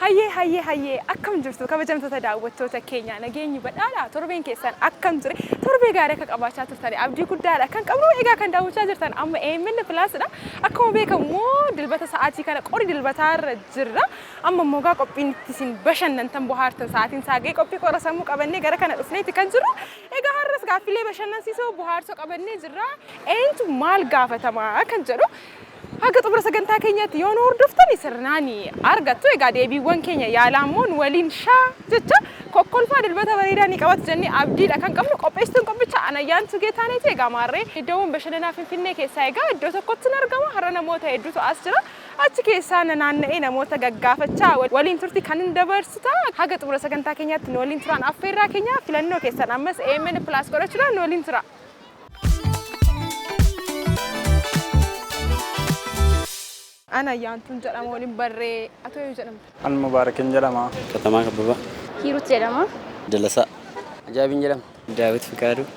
Hayyee hayyee hayyee akkam jirtu kabajamtoota daawwattoota keenya nageenyi badhaadha torbeen keessan akkam ture torbee gaarii akka qabaachaa turtan abdii guddaadha kan qabnu egaa kan daawwachaa jirtan amma AMN Plusidha akkuma beekamu dilbata sa'aatii kana qori dilbataarra jirra amma immoo egaa qophiin itti isin bashannantan bohaartan sa'aatiin isaa ga'e qophii qora sammuu qabannee gara kana dhufneeti kan jirru egaa har'as gaaffilee bashannansiisoo bohaarsoo qabannee jirra eenyutu maal gaafatamaa kan jedhu Haga xumura sagantaa keenyaatti yoo nu hordoftani sirnaan argattu. Egaa deebiiwwan keenya yaalaa immoo nu waliin shaa jecha kokkolfaa dilbata bareedaa ni qabatu jennee abdiidha kan qabnu. Qopheessituun qophicha Anayyaantuu Geetaaneeti. Egaa maarree iddoowwan bashannanaa Finfinnee keessaa egaa iddoo tokkotti hin argama. Har'a namoota hedduutu as jira. Achi keessaa nanaanna'ee namoota gaggaafachaa waliin turtii kan hin dabarsu ta'a. Haga xumura sagantaa keenyaatti nu waliin turaan affeerraa keenya filannoo keessan ammas AMN Plus godhachuudhaan nu waliin tura. Ana Ayyaantuun jedhama waliin barree atoo eenyu jedhamta? An Mubaarakin jedhama. Katamaa Kabbabaa. Hiirut jedhama. Dalasaa. Ajaa'ibiin jedhama. Daawit Fiqaaduu.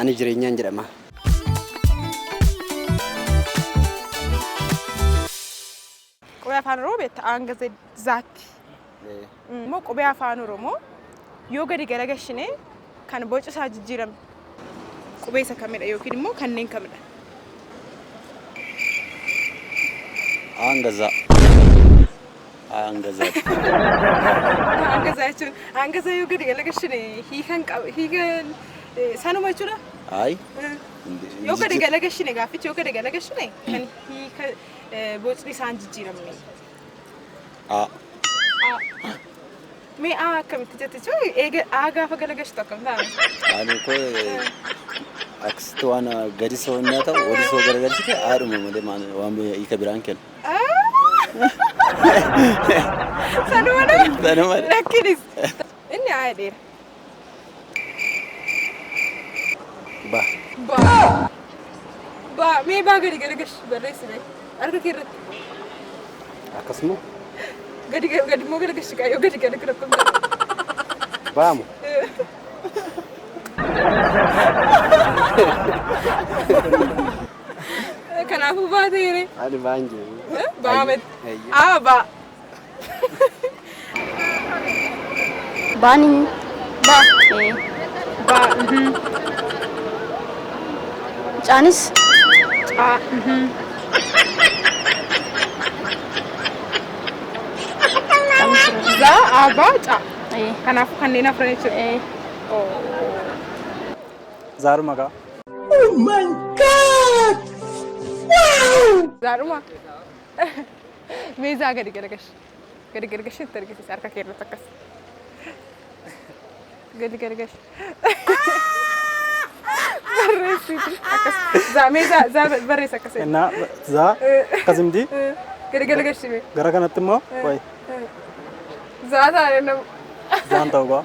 Ani Jireenyaan jedhama. Qubee afaan Oromoo beekta hanga zaatti. Immoo qubee afaan Oromoo yoo gadi garagashine kan boci isaa jijjiirame qubee isa kamidha yookiin immoo kanneen kamidha? Hanga zaa. Hanga zaatti. Hanga zaa jechuun hanga zaa yoo gadi garagashine hiikan qaba hiikan sanuma jechuudha. Ayi. Yoo gadi garagashine gaaffichi yoo gadi garagashine kan hiika bocni isaan jijjiiramne. A. A. Mee A akkamitti jette jechuun eega A gaafa galagashitu akkam ta'a? Ani koo akkasitti waan gadi soo hin ta'u oli soo garagalchite haadhuma malee waan hiika biraan kennu. Sanuma dha? Sanuma dha. Lakkinis. Inni A jedheera. Ba. Ba. Ba. Mee baa gadi garagashi barreessi mee. Harka kee irratti. Akkasuma. Gadi gadi immoo garagashi kaa yoo gadi garagara akkam ta'a? Baamu. Kanaafuu baa ta'eere. Ani baan jiru. Baa mati. A baa. Baani. Ba. Ee. Ba. Caanis. Caa. Za, A, ba, ca. Ee. Kanaafuu kanneen afran jechuudha. Ee. Zaaruma kaa. Zaadhuma. Meezaa gadi garagashi. Gadi garagashi itti argisiisa harka kee irratti akkas. Gadi garagashi. Barreessiiti akkas. Zaa meezaa zaa barreessa akkas. Innaa zaa akkasimti Gadi garagashi mee. gara kanatti immoo qoy Zaa taane nama. zaan ta'u kaa.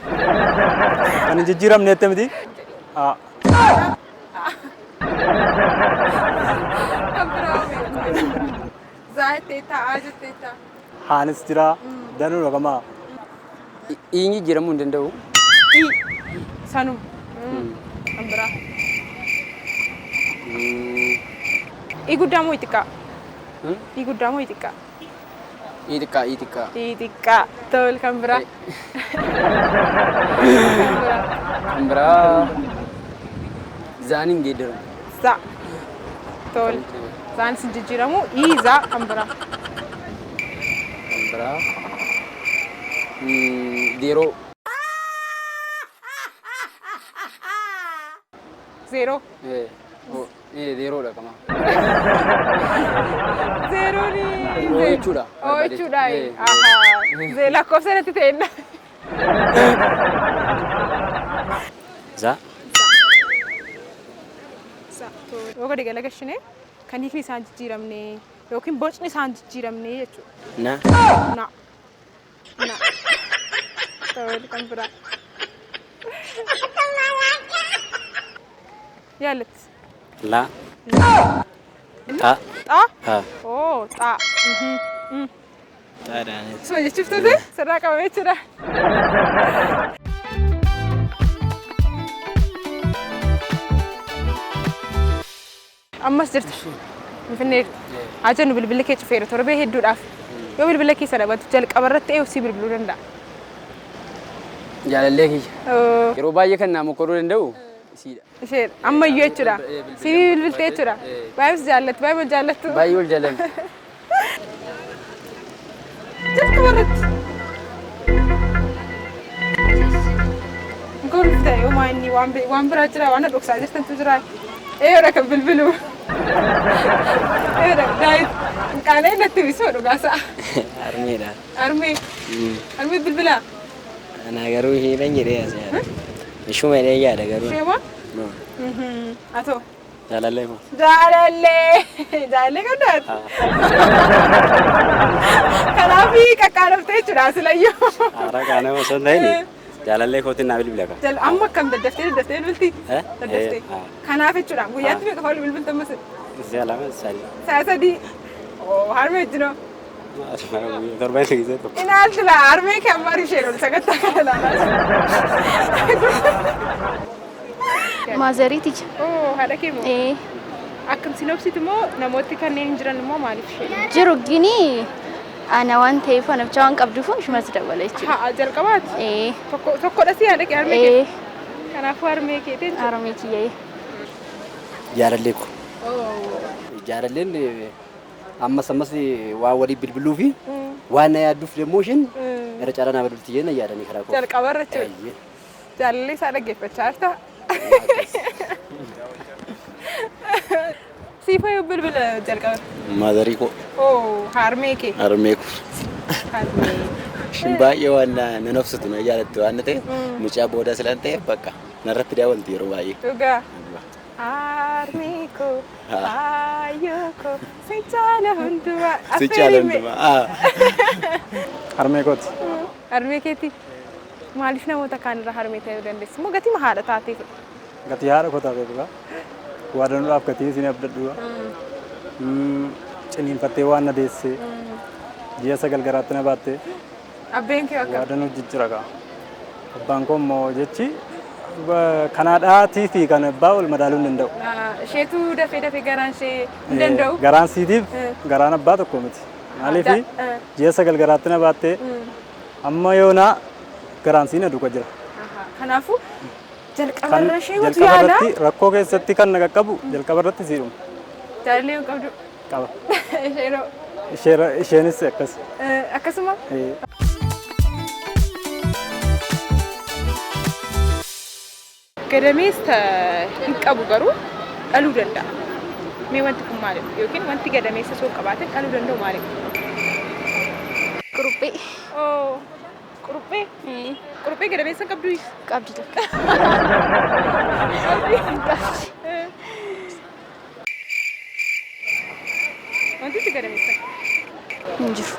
Kan hin jijjiiramne jette miti. A. Kan biraa mee. Zaa jetteetta, aa jetteetta. Haanis jira. Danuudha kamaa. Iin jijjiiramuu hin danda'u. I. Sanuma. Kan biraa. I guddaa moo i xiqqaa? I guddaa moo i xiqqaa? I xiqqaa, i xiqqaa. I xiqqaa. Tol kan biraa. Kan biraa. Kan biraa zaan hin geeddaramu. Za. Tol. Zaan sin jijjiiramu. I za kan biraa. Kan biraa zeeroo. Zeeroo. Zeeroodha qama. Zeeroon. Oo jechuudha. Oo jechuudha. Ahaa. Lakkoofsa irratti ta'enna. Za. Yoo gadi galagashine kan hiikni isaan jijjiiramne yookiin bocni isaan jijjiiramne jechuudha. Na. Na. Na. Tole kan biraa. Yaallatti. La. Xa. Xaa. Ha. Oo xaa. Xaadhaanis. Suma jechuuf turte sirraa qabamee jira. Ammas jirta. Finfinnee jirta. Haa jennu bilbilli kee cufeera torbee hedduudhaaf. Yoo bilbila keessa dhabatu jalqaba irratti eenyu si bilbiluu danda'a? Jaalallee kiyya. Yeroo baay'ee kan naa mokkoruu danda'u isiidha. Ishee ammayyuu jechuudha. Si bilbiltee jechuudha. Baay'ee si jaallattu, baay'ee wal jaallattu. Baay'ee wal jaallanna. Jalqaba irratti. Golfta yoo maanni waan biraa jira, waan dhoksaa jirtantu jira. Eeyoodha kan bilbilu. Eeyoodha Daawit qaalee natti ibsuu dhugaasaa. Harmeedha. Harmee. Harmee bilbilaa. Ana garuu isheedhan jedhee as yaada. Ishuma jedhee yaada garuu. Isheema? Atoo. Jaalallee koo. Jaalallee. Jaalallee qabdaati. Kanaaf qaqqaaloftee jechuudha silayyuu. Haaraa qaanama osoo hin ta'in jaalallee kootiin naa bilbila qaba. Amma akkam daddaftee daddaftee bilbilti? Daddaftee. Kanaaf jechuudha guyyaatti meeqa fa'aa bilbilta ammas? Si'a lama sadi. Sa'a sadii. Oo, harmee wajjinoo. Torban gisee tokko. Ilaalti laa harmee kee amma isheen ol sagantaa kana ilaalaa. Maazarii tiyya. Oo, haadha kee moo? Ee. Akkam sinopsiiti moo namooti kanneen hin jiran immoo maaliif ishee? Jiru gini ana waan ta'eef ana bichaa waan qabduuf ishumatti dawwala jechuudha. Haa, jalqabaati. Ee. Tokko tokkodha si haadha kee harmee kee. Ee. Kanaafuu harmee keetiin jira. Harmee kiyya. Jaalallee ko. Jaalalleen ammas ammas waan walii bilbiluu fi waan na yaadduuf immoo isheen irra caalaa naa bilbilti jennee yaadanii karaa koo. Jalqaba irra jechuudha. Jaalallee isaa dhaggeeffachaa jirta. Siifoo yoo bilbila jalqaba. Maazarii koo. Oo, harmee kee. Harmee koo. Harmee. Ishiin baay'ee waan na nofsitu na jaalatti waan ta'eef mucaa booda silan ta'eef bakka narratti daawwalti yeroo baay'ee. Dhugaa. Harmee koo, aayyoo koo, si caala hundumaa. Si caala hundumaa. Harmee kooti. Harmee keeti. Maaliif namoota kaanirraa harmee ta'uu dandeessi? Immoo gatii haadha taateef. Gatii haadha koo taatee dhugaa. Waadanuudhaaf gatii isin abdadhu. Ciniinfattee waan na deessee. Ji'a 9 garaatti na baattee. Abbeen kee akkam? Waadanuu jijjiira gaa. Abbaan koo immoo jechi kanaadhaatii fi kan abbaa wal madaaluu hin danda'u. Isheetu dafee dafee garaan ishee hin danda'u. Garaan siitiif garaan abbaa tokko miti. Maaliif ji'a 9 garaatti na baattee amma yoonaa garaan sii na duuka jira. Kanaafuu jalqaba irra ishee watu Jalqaba yaala. irratti rakkoo keessatti kan na qaqqabu jalqaba irratti siidhuma. Jaalallee hin qabdu. Qaba. Isheenoo. Isheenis akkas. Akkasuma. Gadameessa hin qabu garuu dhaluu danda'a. Mee wanti kun maalidha? Yookiin wanti gadameessa osoo hin qabaatin dhaluu danda'u maalidha? Quruphee. Oo, quruphee? Quruphee gadameessa hin qabduu? Qabdi takka. Qabdi. Wantichi gadameessa Hin jiru.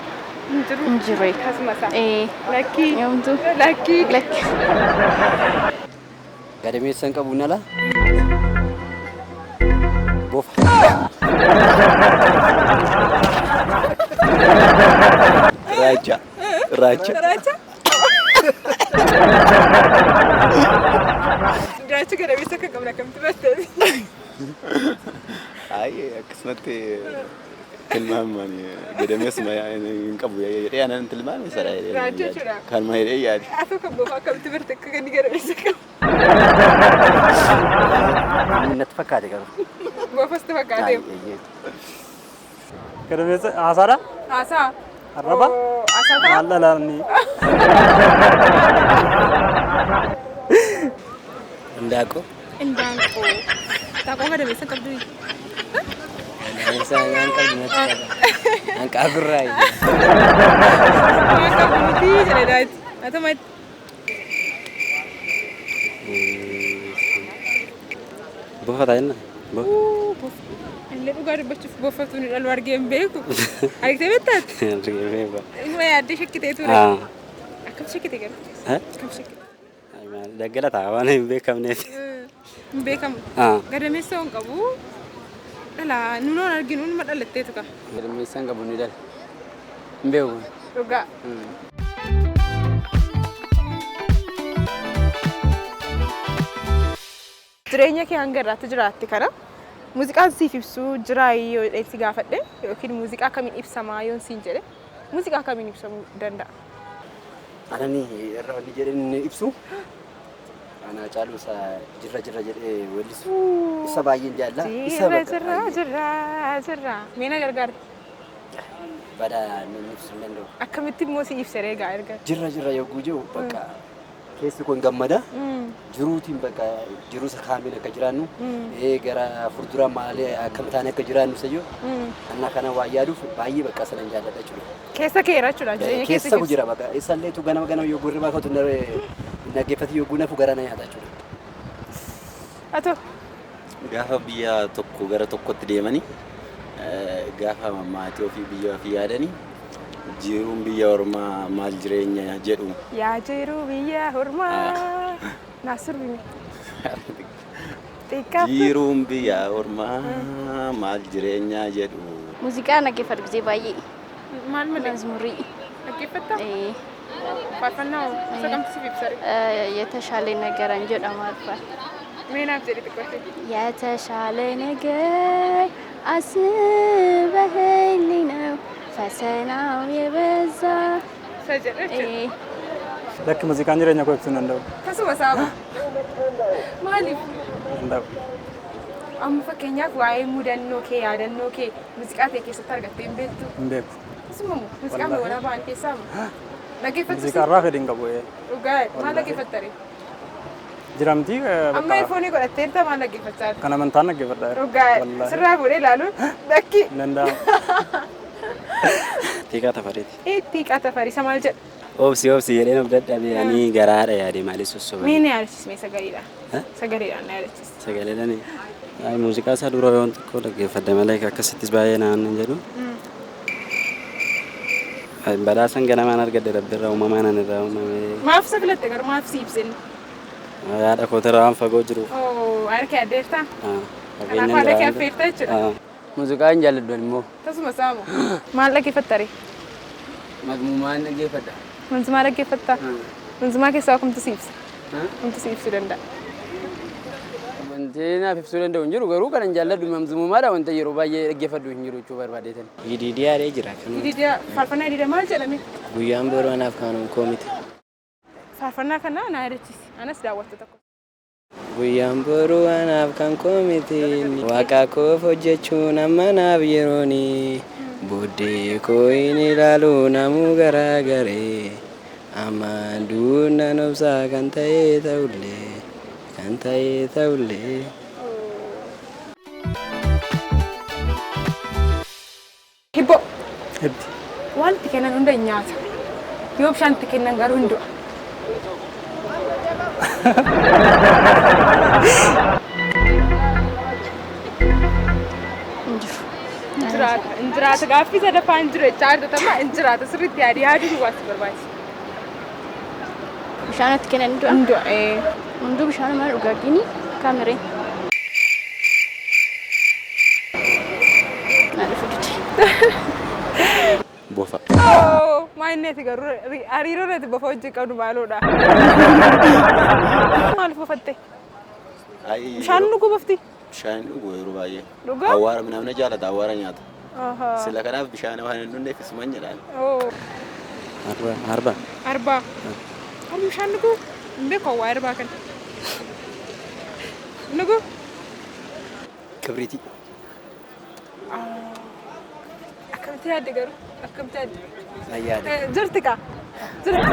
hin jiru. Hin jiru. Akkasuma isaa. Ee. Lakkii. Yoomtuu. Lakkii. Lakki. Gadameessa hin qabu nala. Bofa. Raacha. Raacha. Raacha? Raacha gadameessa akka qabna akkamitti barteeti? Ay, akkasumatti tilmaamaan gadameessuma hin qabu jedhee anan tilmaame sana jedhee. Raajii jechuudha. Kanuma jedhee yaade. Atoo kan bofaa akkamitti barte akka inni gadameessa qabu? Natti fakkaate garuu. Bofas ti fakkaatee. Gadameessa haasaadha? Haasaa. Arraba? Oo, haasaa ta'a. Maal dhalaanni? Indaanqoo. Indaanqoo. Indaanqoo gadameessa hin qabdu. Gadameessa waan qabdu natti fakkaata. Hanqaaqurraa. Waan qabdu miti jedhe Daawit. Haa ta'u maal? Bofa taa'inna. Bofa. Illee dhugaa dubbachuuf bofatu ni dhalu argee hin beeku. Argitee beektaati? Argee beeku. Inuma yaaddee shakkitee ture. Akkam shakkite garuu? Akkam shakkite? Daggala ta'a waan hin beekamneef. Hin beekamu. Gadameessa hin qabu. Dhala nunoon arginu numa dhalatteetu ka. Gadameessa hin qabu ni dhala. Hin beeku. Dhugaa. Jireenya kee hanga irraatti jiraatte kana muuziqaan siif ibsuu jiraa yoo jedhee si gaafadhe yookiin muuziqaa kamiin ibsamaa yoon siin jedhe Muuziqaa kamiin ibsamuu danda'a? Anani irra wanni jedheen ibsu ana caalu isa jirra jirra jedhee weellisu isa baay'een jaalla. Isa Jirra bakka jirra jirra jirra. Mee na gargaari. Badaa namni ibsuu hin danda'u. Akkamitti immoo si ibsa egaa erga? Jirra jirra yogguu jiru bakka keessi kun gammada. Jiruutiin bakka jiruu isa kaamiin akka jiraannu gara fuuldura maalee akkam taane akka jiraannu isayyuu annaa kana waan yaaduuf baay'ee bakka sanan jaalladha jechuudha. Keessa keera jechuudha jireenya keessa Keessa ku jira bakka isalleetu ganama ganama yogguu hirribaa kootu dhaggeeffatu yogguu nafu gara na nyaata jechuudha. Atoo Gaafa biyya tokko gara tokkotti deemanii gaafa maatii ofii biyya ofii yaadanii jiruun biyya ormaa maal jireenya jedhu. Yaa jiruu biyya ormaa. Naa sirbime. Xiqqaa. Jiruun biyya ormaa maal jireenya jedhu. Muuziqaa dhaggeeffadhu gisee baay'ee. Maal malee? Mazmurii. Dhaggeeffattaa? Faarfannaa isa kamtu siif ibsa? የተሻለ ነገር jedhama arfan. Mee naaf jedhi xiqqoo. የተሻለ ነገር አስበህልኝ ነው ፈተናው የበዛ Isa jedha jechuudha. Lakki muuziqaan jireenya koo ibsuu hin danda'u. Tasuma saaba. Maaliif? Danda'u. Amma fakkeenyaaf waa'ee mudannoo kee yaadannoo kee muuziqaa ta'e keessatti argattee hin beektu. Hin beeku. Tasuma moo muuziqaa waraabaa ba'an keessaa moo? Dhaggeeffattu Muuziqaa irraa fedhi hin qabu. Dhugaa maal dhaggeeffattare? Jiramtii Amma eefoonii godhatteerta maal dhaggeeffachaa jirta? Kan amantaan dhaggeeffadha. Dhugaa sirraa fuudhee ilaaluun lakki. Hin danda'amu. Xiiqaa Tafariiti. Xiiqaa Tafarii isa maal jedha? Obsi obsi jedheen of dadhabe ani garaadha yaade maaliif sossobame. Mee na yaadachiisi mee sagaleedhaan. Sagaleedhaan na yaadachiisi. Sagaleedhaan muuziqaa isaa dura yoon xiqqoo dhaggeeffadhe malee akkasittis baay'ee naan hin jedhu. Badhaasan ganamaan argadhe rabbirraa uumamaan ani irraa uumame. Maaf isa filatte garuu maaf si ibsin? Haadha kootirraa waan fagoo jiruuf. Oo harka yaaddeertaa? Kanaaf haadha kee affeerta jechuudha. Muuziqaa hin jaalladhu immoo. Tasuma saamu. Maal dhaggeeffatta ree? Mazmuumaan dhaggeeffadha. Manzumaa dhaggeeffattaa? Manzumaa keessaa kamtu si ibsa? Kamtu si ibsuu danda'a? Wanti naaf ibsuu danda'u hin jiru garuu kan hin jaalladhu manzumumaadha wanta yeroo baay'ee dhaggeeffadhu hin jiru jechuu barbaadeetan. Yidiidiyaadhee jira. Yidiidiyaa faarfannaa yidiidiyaa maal jedhame? Guyyaan boruu anaaf kanuun koo miti. Faarfannaa kana na yaadachiisi. Anas daawwattu tokko. Guyyaan boruu anaaf kan koo miti. Waaqa koof hojjechuun amma naaf yerooni. Booddee koo hin ilaalu namuu garaagaree. Ammaan duun nan obsaa kan ta'e ta'ullee. Kan ta'e ta'ullee. Hibboo. Hibbi. Wanti kennan hunda hin nyaata. Yoo bishaan itti kennan garuu hin du'a. Injiraata. Injiraata gaaffii sadaffaa hin jiru jechaa jirta tamma injiraata sirriitti yaadi yaaduu duwwaatti barbaachisa. Bishaan itti kennan hin du'a. Hin du'a. Hunduu bishaan mana dhugaatiin kaameree. Na dhufu dide. Bofa. Maal garuu hariiroo irratti bofa hojii qabdu maaloodha. Maal bofatte? Bishaan dhuguu bofti? Bishaan dhugu yeroo baay'ee. Dhugaa? Awwaara namni jaalata awwaara nyaata. Sila kanaaf bishaan waan hin dhugneef isuman jedhaan. Arba. Arba. Arba. Arbi bishaan dhuguu? Hin beeku awwaa arbaa kana. Dhuguu? Kibriitii. Akkamitti yaadde garuu? Akkamitti yaadde? Na yaade. Jirti kaa? Jirti.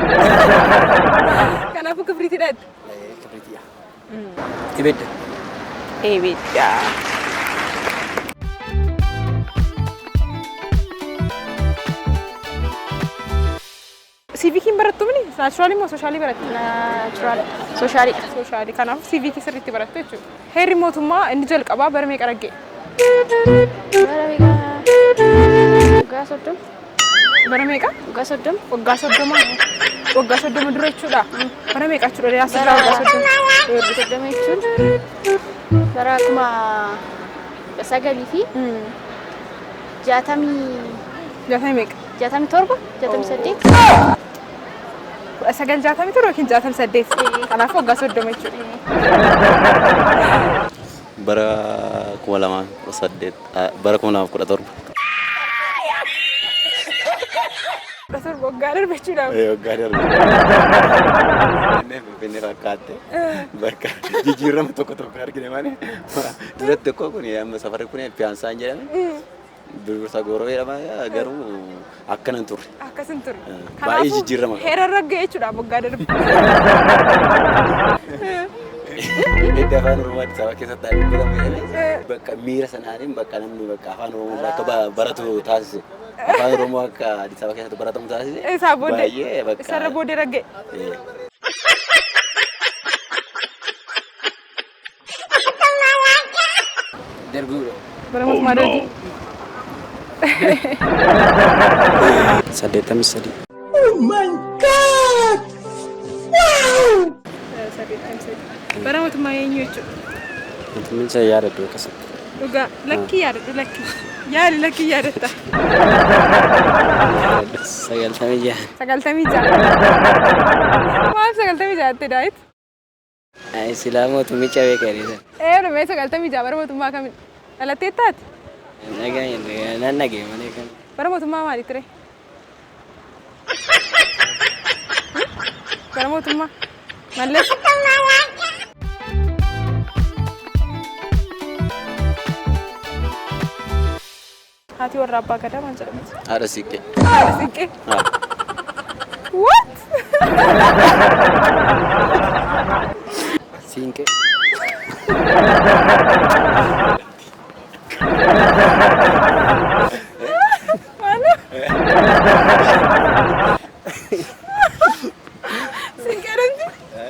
Kanaafuu kibriitii dhaadde? Kibriitiidha. Ibidda. Ibidda. Siivikiin barattu mini? Naachuraalii moo soshaalii barattu? Naachuraal. Sooshaaliidha. Soshaalii. Kanaafuu siivikii sirriitti barattu jechuudha. Heerri mootummaa inni jalqabaa bara meeqa ragga'e? Bara meeqa? Waggaa 30. Bara meeqa? Waggaa 30. Waggaa 30. Waggaa 30 dura jechuudha. Bara meeqa jechuudha? Yaa sirraa waggaa 30. 30 jechuun bara 1960 60 meeqa? 67 68. 1967 yookiin 68. Kanaafuu waggaa 30 jechuudha. Bara 2018 bara 2017. 17 waggaa darbe jechuudha. Waggaa darbe. Finfinnee Finfinnee fakkaatte bakka jijjiirama tokko tokko argine malee duratti tokko kun amma safarri kun piyaansaan jedhame birbirsa gooroo jedhama garuu akkana hin turre. Akkas hin turre. Baay'ee jijjiirama qaba. Heera ragga'e jechuudha waggaa darbe. Edda afaan Oromoo Addis Ababa keessatti haa dubbatamu jedhame bakka miira sanaatiin bakka namni bakka afaan Oromoo akka baratu taasise. Afaan Oromoo akka Addis Ababa keessatti baratamu taasise. Isaa booddee. Baay'ee bakka. Isarra booddee ragga'e. Darguudha. Bara mootummaa dargii. 83. 83. Bara mootummaa eenyu jechuudha? Mootummicha yaadadhu akkasitti. Dhugaa lakkii yaadadhu lakkii. Yaali lakkii yaadatta. 96. 96. Maal 96 jettee Daawit? Ay, silaa mootummicha beekanii. Ee dhumee 96 bara mootummaa kamidha? Dhalattee taate? Nagaa nan dhagee malee kan. Bara mootummaa maalii ture? Bara mootummaa Mallas. Haati warra abbaa gadaa maal jedhamti? Haadha siiqqee. Haadha siiqqee. What? Siinqee. Maal? Siinqee jedhamti?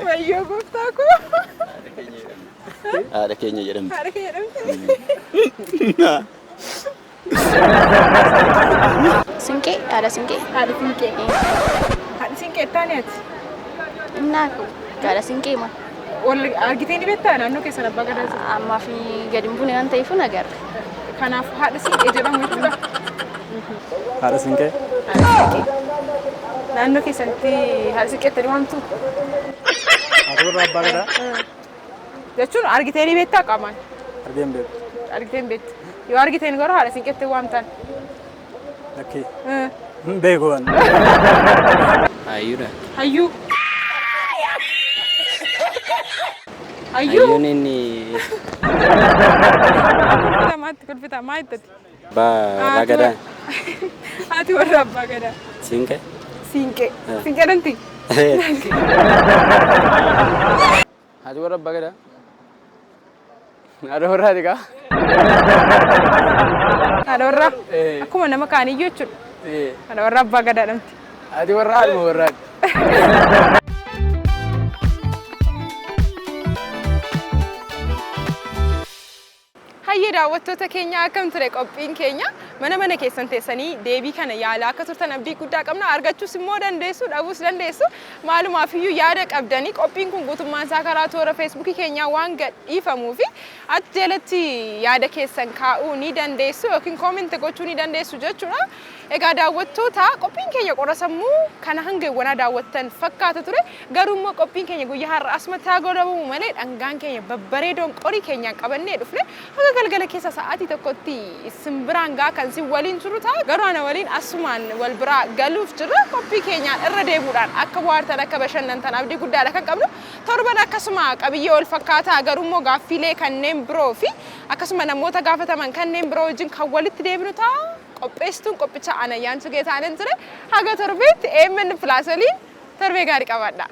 Wayyoo gooftaa koo. Haadha keenya jedhamti. Haadha keenya jedhamti. Siinqee, haadha siinqee. Haadha siinqee. Haadha siinqee taane ati? Innaa haadha siinqee ma. Wal argitee ni beektaa naannoo keessan abbaa gadaa jiru? Ammaa fi gadi hin buune waan ta'eef nagarra. Kanaaf haadha siinqee jedhamu jechuudha. Haadha siinqee. Haadha siinqee. Naannoo keessanitti haadha siinqee jettanii waamtu? Haati warra abbaa gadaa. Jechuun argitee ni beektaa qaamaan? Argee hin beeku. Argitee hin beektu. Yoo argiteen garuu haadha siinqeetti waamtan. Lakkii. Hin beeku waan. Hayyuudha. Hayyuu. Hayyuu. Hayyuun inni Kolfita maatti kolfita maa jettati? Abbaa gadaa. Haati warra abbaa gadaa. Siinqee. Siinqee. Siinqee jedhamti? Haati warra abbaa gadaa. Haadha warraati kaa. Haadha warraa. Akkuma nama kaaniyyuu jechuudha. Haadha warra abbaa gadaa jedhamti. Haati warraa haadhuma warraati. Hayyee daawwattoota keenya, akkam ture qophiin keenya? Mana mana keessan teessanii deebii kana yaalaa akka turtan abdii guddaa qabna. Argachuus immoo dandeessu, dhabuus dandeessu. Maalumaafiyyuu yaada qabdanii qophiin kun guutummaan isaa karaa toora Feesbuukii keenyaa waan gadhiifamuu fi achi jalatti yaada keessan kaa'uu ni dandeessu yookiin comment gochuu ni dandeessu jechuudha. Egaa daawwattoota, qophiin keenya qora sammuu kana hanga iwwanaa daawwattan fakkaata ture. Garuu immoo qophiin keenya guyyaa har'a asumatti haa godhamu malee dhangaan keenya babbareedoon qorii keenyaan qabannee dhufne haga galgala keessa sa'aatii 1tti isin biraan gaa kan isin waliin turu ta'a. Garuu ana waliin asumaan wal biraa galuuf jirra. Qophii keenyaan irra deebuudhaan akka bohaartan, akka bashannantan abdii guddaadha kan qabnu. Torban akkasuma qabiyyee wal fakkaataa garuu immoo gaaffiilee kanneen biroo fi akkasuma namoota gaafataman kanneen biroo wajjin kan walitti deebinu ta'a. Qopheessituun qophicha Anayyaan Sugee taanen ture. Haga torbeetti AMN Plus waliin torbee gaarii qabaadha.